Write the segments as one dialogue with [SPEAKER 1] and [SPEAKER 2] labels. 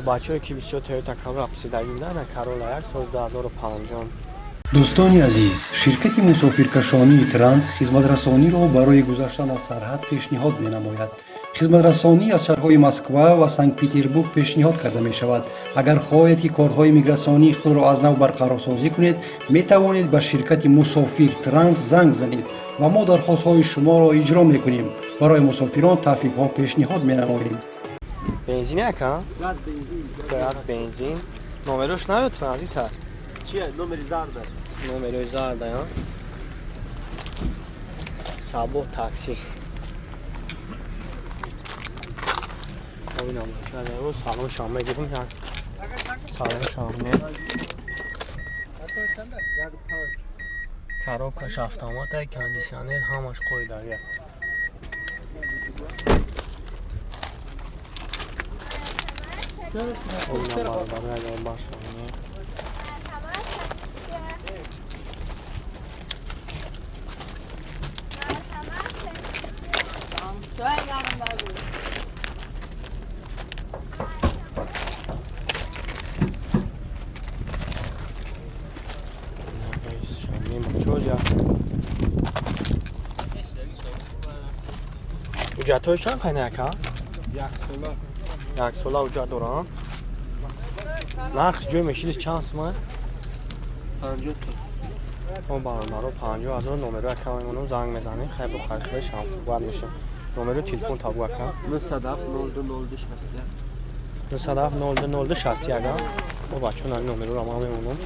[SPEAKER 1] Бачаҳое ки бисёр Toyota Corolla пурсидагӣ буданд, Corolla 1 соли 2005.
[SPEAKER 2] Дӯстони азиз, ширкати мусофиркашонии Транс хизматрасониро барои гузаштан аз сарҳад пешниҳод менамояд. Хизматрасонӣ аз шаҳрҳои Москва ва Санкт-Петербург пешниҳод карда мешавад. Агар хоҳед, ки корҳои мигратсионии худро аз нав барқарорсозӣ кунед, метавонед ба ширкати Мусофир Транс занг занед ва мо дархостҳои шуморо иҷро мекунем. Барои мусофирон тахфифҳо пешниҳод менамоем.
[SPEAKER 1] Бензин яка?
[SPEAKER 3] Газ, бензин.
[SPEAKER 1] Газ, бензин. Номерош наё транзита?
[SPEAKER 3] Чия? Номери зарда.
[SPEAKER 1] Номерои зарда, я? Сабо такси. Бинам, салон шам мегирим, як салон шам не. Коробкаш автомата, кондиционер, ҳамаш қоидавия. Бинам, бародари, агар башоне. Ҳуҷҷатҳои чанд қайна яка?
[SPEAKER 3] Яксола.
[SPEAKER 1] Яксола ҳуҷҷат дорам. Нарх ҷои мешидиш чанд суман?
[SPEAKER 3] 50 то.
[SPEAKER 1] Мо бародаро 50 000 номеро яка мемонам, занг мезанем, хайр бо хайр шам суҳбат мешем. Номеро телефон табу яка?
[SPEAKER 3] 97 02 02 61.
[SPEAKER 1] 97 02 02 61. Мо бачаҳо ҳамин номероро ман мемонам.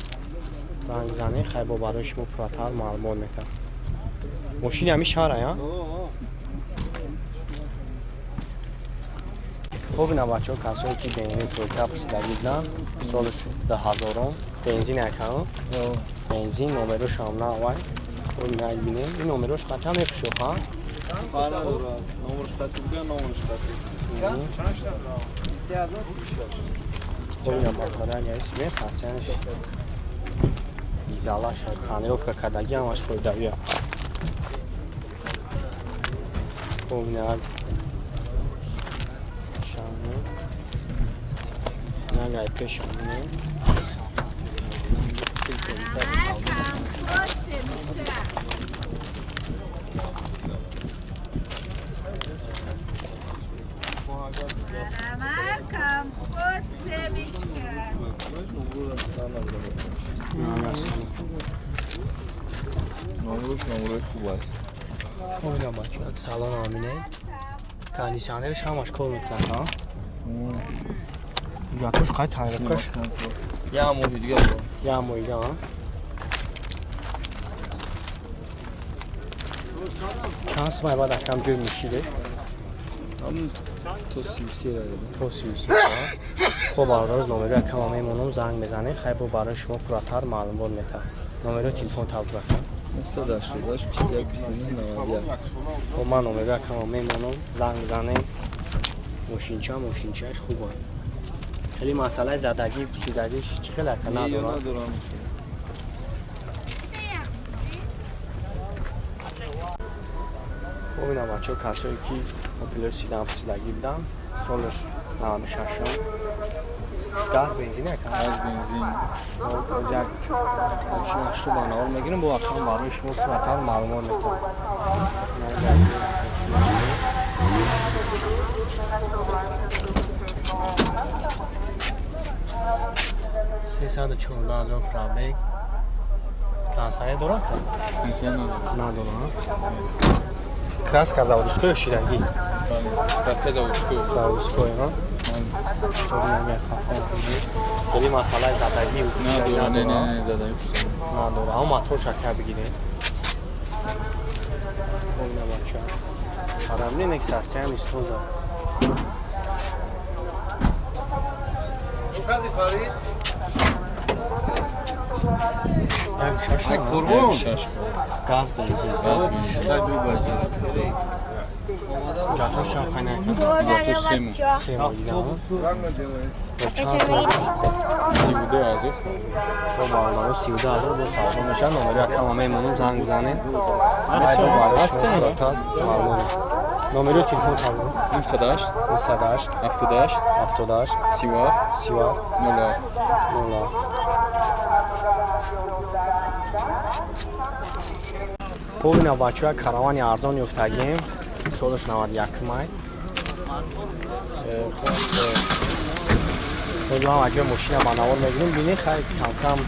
[SPEAKER 1] Занг занем, хайр бо барои шумо пурратар маълумот метам. Мошини ҳамин шаҳра, я? Хоб, ина бачаҳо, касое ки BMW тройка пурсидагӣ буданд, солаш 2000-ум, бензин яка, бензин, номерошам на вай. Хоб, ина бинем, ин номерош қатъан мепӯшо, ха?
[SPEAKER 3] Фарқ надорад. Номерш қатъи буга, номерш қатъи.
[SPEAKER 1] Хоб, ина бародари, ягис ҳастянаш изалаш тонировка кардагӣ, ҳамаш фоидавия. Хоб, ина шану нагай пеш бинем.
[SPEAKER 3] Номерш номерои хуб аст.
[SPEAKER 1] Хоб, ина бачаҳо, салон амине. Кондиционерш ҳамаш кор мекунад, ҳа? Ҳуҷҷатош қай тонировкаш?
[SPEAKER 3] Як моҳи дига.
[SPEAKER 1] Як моҳи дига, ҳа? Чанд сумай баъд акам ҷои мешидеш?
[SPEAKER 3] Ҳам то 33 райда.
[SPEAKER 1] То 33. Хоб, бародароз, номеро якама мемонам, занг мезанем, хайр бо барои шумо пурратар маълумот метаҳад. Номеро телефон табу акам?
[SPEAKER 3] 988 21 29 91.
[SPEAKER 1] Хоб, ман номеро якама мемонам, занг занем. Мошинча мошинчаи хуба. Хеле масъалаи задагӣ, пусидагиш чӣ хеле ака надорад?
[SPEAKER 3] Надорам.
[SPEAKER 1] Хоб, ина бачаҳо, касое ки Опелои седан пусидагӣ буданд, солаш 96-ум, газ, бензин яка?
[SPEAKER 3] Газ, бензин.
[SPEAKER 1] Боз як мошина хушрӯ ба навор мегирем, бо акам барои шумо пурратар маълумот метавон. 314 000 пробег. Кондиционер дорад?
[SPEAKER 3] Кондиционер надорад.
[SPEAKER 1] Надорад. Краска заводской ё ширагӣ?
[SPEAKER 3] Краска заводской.
[SPEAKER 1] Заводской, ҳа? Хеле масъалаи задагӣ
[SPEAKER 3] Надорад, не, не, не, задагӣ пушта.
[SPEAKER 1] Надорад. Ҳама мотор шака бигирем. Ина бача. Парамне нек састаям истоза. Як шаш.
[SPEAKER 3] Ай курбон. Шаш.
[SPEAKER 1] Газ, бензин.
[SPEAKER 3] Газ, бензин.
[SPEAKER 1] Ҳуҷҷатҳош чанд қайна яка?
[SPEAKER 3] Ҳуҷҷатҳош 3 моҳ.
[SPEAKER 1] 3 моҳ дига, ҳа? Чанд сол?
[SPEAKER 3] 32 000.
[SPEAKER 1] Бо бародаро 32 000 бо савдо мешавад. Номери якама мемонам, занг бизанем. Барои шумо пурратар маълум. Номерои телефон табу?
[SPEAKER 4] 908
[SPEAKER 1] 908
[SPEAKER 4] 78
[SPEAKER 1] 78
[SPEAKER 4] 37
[SPEAKER 1] 37
[SPEAKER 4] 07
[SPEAKER 1] 07. Хуб, ина бачаҳо, каравани арзон ёфтагем. Солаш 91 май. Хуб, ман аҷои мошина ба навор мегирем, бинӣ, хай камкам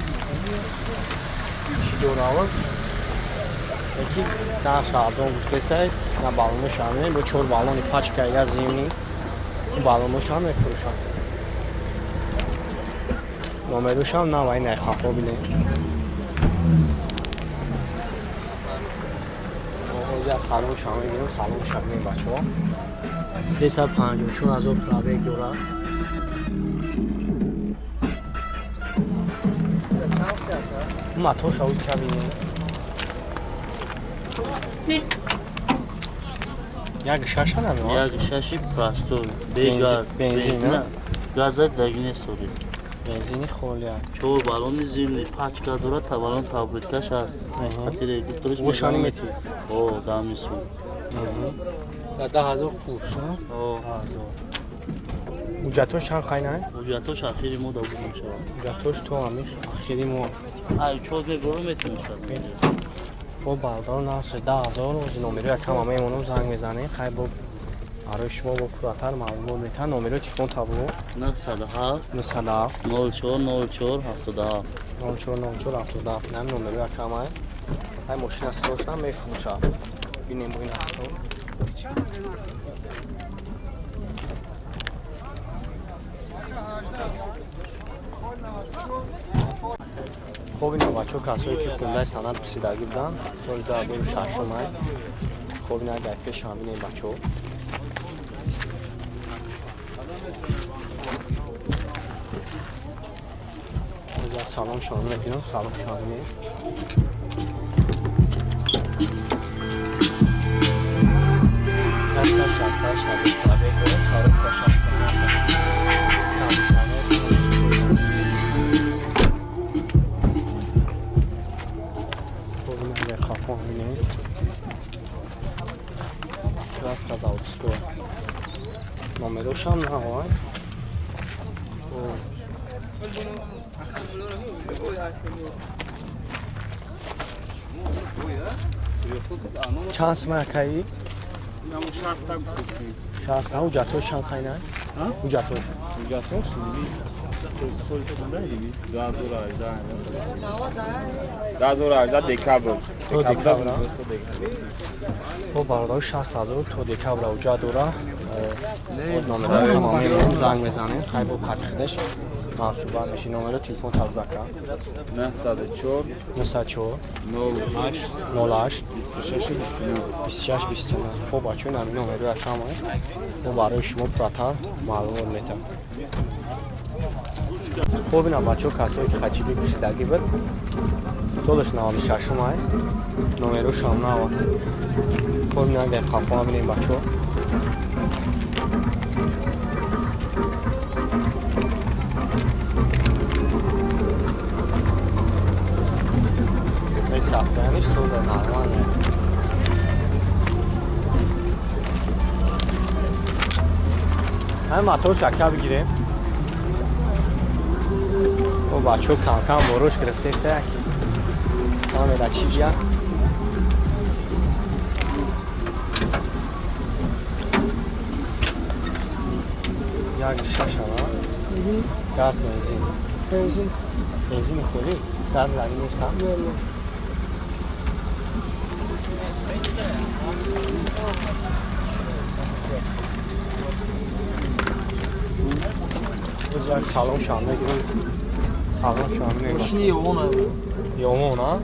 [SPEAKER 1] чӣ доравад. Яки нархш арзон гуфтесай, на баллонош ҳам бо чор баллони пачка я зимний баллонош ҳам мефурӯшам. Номерошам навай найхафо бинем. Ҳозир салоншам мегирем, салонша бинем бачаҳо. 354 ҳазор пробег дорад. Мотор шавид кабинем. Як шаша намева?
[SPEAKER 5] Як шаши простой. Бе газ.
[SPEAKER 1] Бензин,
[SPEAKER 5] Газа дагине сори.
[SPEAKER 1] Бензини холия.
[SPEAKER 5] Чор баллони зимний, пачка дорад, та баллон таблеткаш ҳаст. Хатире гуфтариш.
[SPEAKER 1] Ушани мети?
[SPEAKER 5] О, дамису.
[SPEAKER 1] Да 10,000 курс,
[SPEAKER 5] О,
[SPEAKER 1] 10,000. Ҳуҷҷатош чанд қайнай?
[SPEAKER 5] Ҳуҷҷатош ахири мо да буд мешавад.
[SPEAKER 1] Ҳуҷҷатош то ами ахири мо.
[SPEAKER 5] Ай, чор мебору метавонад.
[SPEAKER 1] Бо бародаро нархш 10,000, ози номеро якам ама мемонам, занг мезанем. Хай бо барои шумо бо пурратар маълумот метаҳам. Номерои телефон табу?
[SPEAKER 5] 907
[SPEAKER 1] 907
[SPEAKER 5] 04 04 77
[SPEAKER 1] 04 04 77. Нам номеро якам ай. Хай мошина срошна мефурӯшад. Бинем бо ин авто. Хоб, ина бачаҳо, касое ки хундаи санъат пурсидагӣ буданд, соли 2006 май. Хоб, ина дар пешам бинем бачаҳо. Салом шон мекунам, салом шон бинем. 168 та пробег дорад, коробка 69 кондиционер. Хоб, ина дар хафон бинем. Краска заводская. Номерошам навай. Чанд сум акаи? 60. Ҳуҷҷатош чанд қайнай? Ҳуҷҷатош?
[SPEAKER 3] Ҳуҷҷатош 2018 декабр.
[SPEAKER 1] То декабр. Бо бародаро 60,000 то декабр ҳуҷҷат дора. Боз номеро тамом занг мезанем. Хай бо хати худаш мансуба меши. Номеро телефон табза ка?
[SPEAKER 3] 904
[SPEAKER 1] 904
[SPEAKER 3] 08
[SPEAKER 1] 08
[SPEAKER 3] 26 29
[SPEAKER 1] 26 29. Хоб бачаҳо, ин ҳамин номеро якам мо барои шумо пурратар маълумот метаҳам. Хоб, ина бачаҳо, касое ки хачиби пурсидагӣ буд, солаш 96 май, номерошам нава. Хоб, ина дар қафома бинем бачаҳо. Состояние соза нормально. Ҳамин мотор шака бигирем. О, бачаҳо, кам-кам борош гирифтеста яки. Камера чӣ бия? Як шашава. Газ бензин.
[SPEAKER 6] Бензин.
[SPEAKER 1] Бензини холӣ? Газ заги нест, ҳа?
[SPEAKER 6] Не, не.
[SPEAKER 1] Боз як салон шам мегирем. Салон шам мегирем.
[SPEAKER 6] Мошини Ёвона.
[SPEAKER 1] Ёвон, а?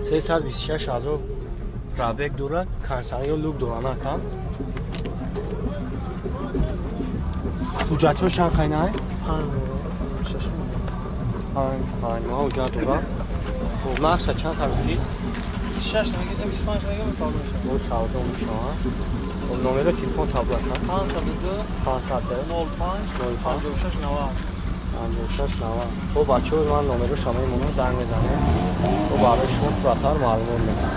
[SPEAKER 1] 326,000 пробег дорад, кондиционер люк дорад, на кам. Ҳуҷҷатҳо чанд қайнай?
[SPEAKER 6] 5 6 моҳ.
[SPEAKER 1] 5 моҳ ҳуҷҷат дорад. Хуб, нархша чанд гуфтӣ?
[SPEAKER 6] 26 мегирем, 25 мегирем, савдо мешавад.
[SPEAKER 1] Бо савдо мешавад. Хуб, номеро телефон табла кан?
[SPEAKER 6] 502
[SPEAKER 1] 502
[SPEAKER 6] 05
[SPEAKER 1] 05
[SPEAKER 6] 56 90.
[SPEAKER 1] 56 90. Хуб бачаҳо, ман номеро шама мемонам, занг мезанем. Хуб, барои шумо пурратар маълумот медиҳам.